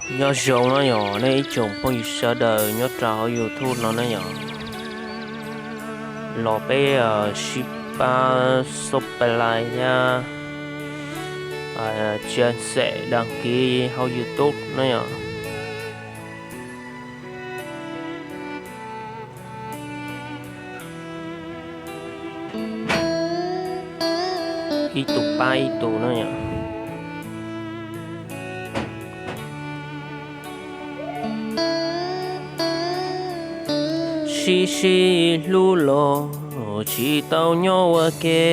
Nyob zoo na yom, nej ib tsoom phooj ywg sawv daws nyob rau hauv YouTube no na yom, los peb sib pab subscribe thiab share, đăng ký hauv YouTube na yom. Ib tug pab ib tug na yom. Sib sib hlub los tsis tau nyob ua ke,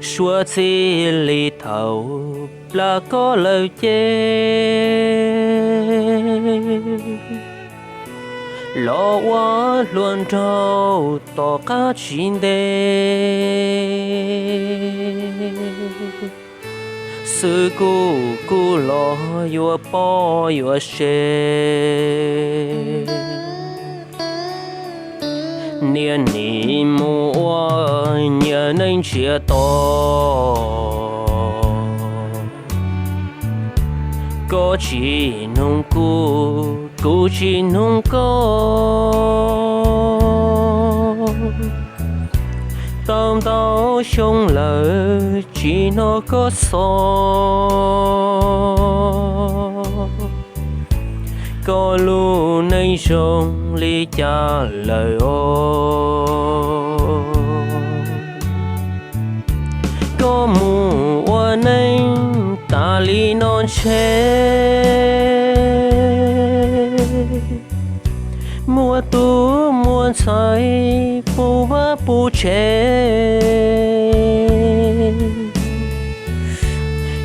suav txij li thaum plam koj lawm ces los ua hluas nraug tom qab tsis ntev. Xwb kuj kuj los yuav poj yuav sev, niaj hnub mus ua nyias neej ntsiag to. Koj tsis mloog kuv, kuv tsis mloog koj. Tau ntau xyoo lawm tsis hnov koj xov, koj lub neej zoo li cas lawm os. Koj mus ua neej tas li no ntshe muaj tub muaj ntxhais puv vaj puv tsev.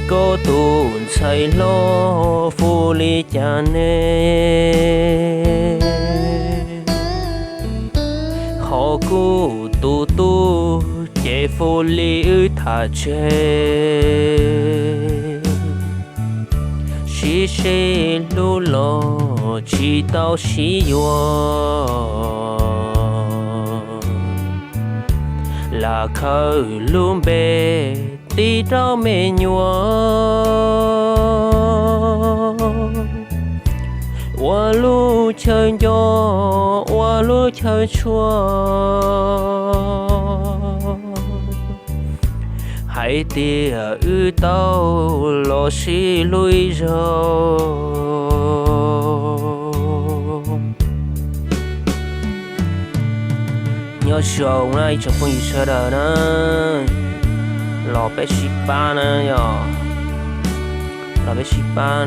Koj tus ntxhais hlob hu li cas ne? Ho kuv tus tub ces hu li wb tham tseg. Sib sib hlub los tsis tau sib yuav, lam khawm lub npe tiv rau me nyuam, ua lub chaw nco, ua lub chaw tshua, hais tias wb tau los sib hlub ib zaug. Nyob zoo na ib tsoom phooj ywg sawv daws na, los peb sib pab na yom, los peb sib pab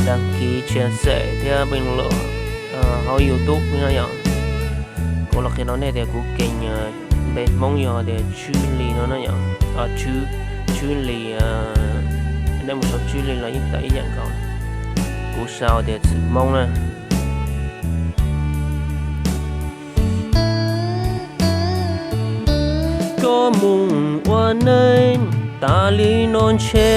đăng ký chia sẻ thiab bình luận hauv YouTube na yom. Kuv los qhia rau nej tias kuv kênh npe Hmoob yog tias Tswb Lis no na yom, Tswb Lis, nej mus sau Tswb Lis los yeej tawm ib yam nkaus. Kuv sau tias Txwm Hmoob na. Koj mus ua neej tas li no ntshe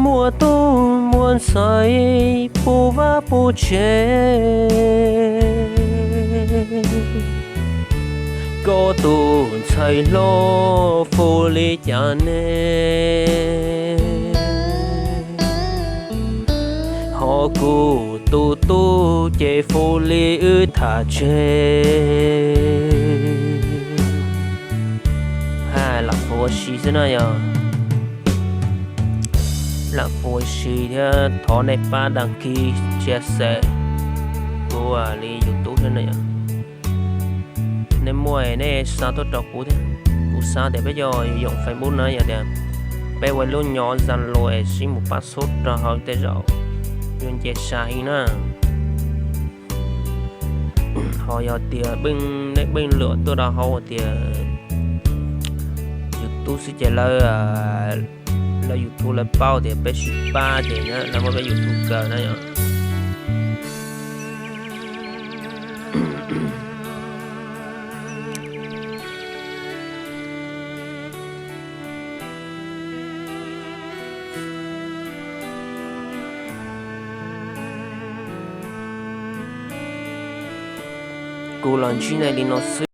muaj tub muaj ntxhais puv vaj puv tsev. Koj tus ntxhais hlob hu li cas ne? Ho kuv tus tub ces hu li wb tham tseg. Ha, lam hu ua si xwb na yom. Lam hu ua si thiab thov nej pab đăng ký chia sẻ kuv li YouTube thiab na yom. Nej muaj nej xa tuaj rau kuv thiab. Kuv xav tias peb cov yuav yoom Facebook na yog tias peb ua lub nyob Zalo es sib mus pab xub rau hauv tej zaum yuav nce sai heev na. Ho yog tias nej pheej lwm tuaj rau hauv tias YouTube xwb ces lawv, lawv YouTube lawv paub tias peb sib pab ces lawv muab peb YouTube kaw na yom. Kuv los ntsib nej li no xwb.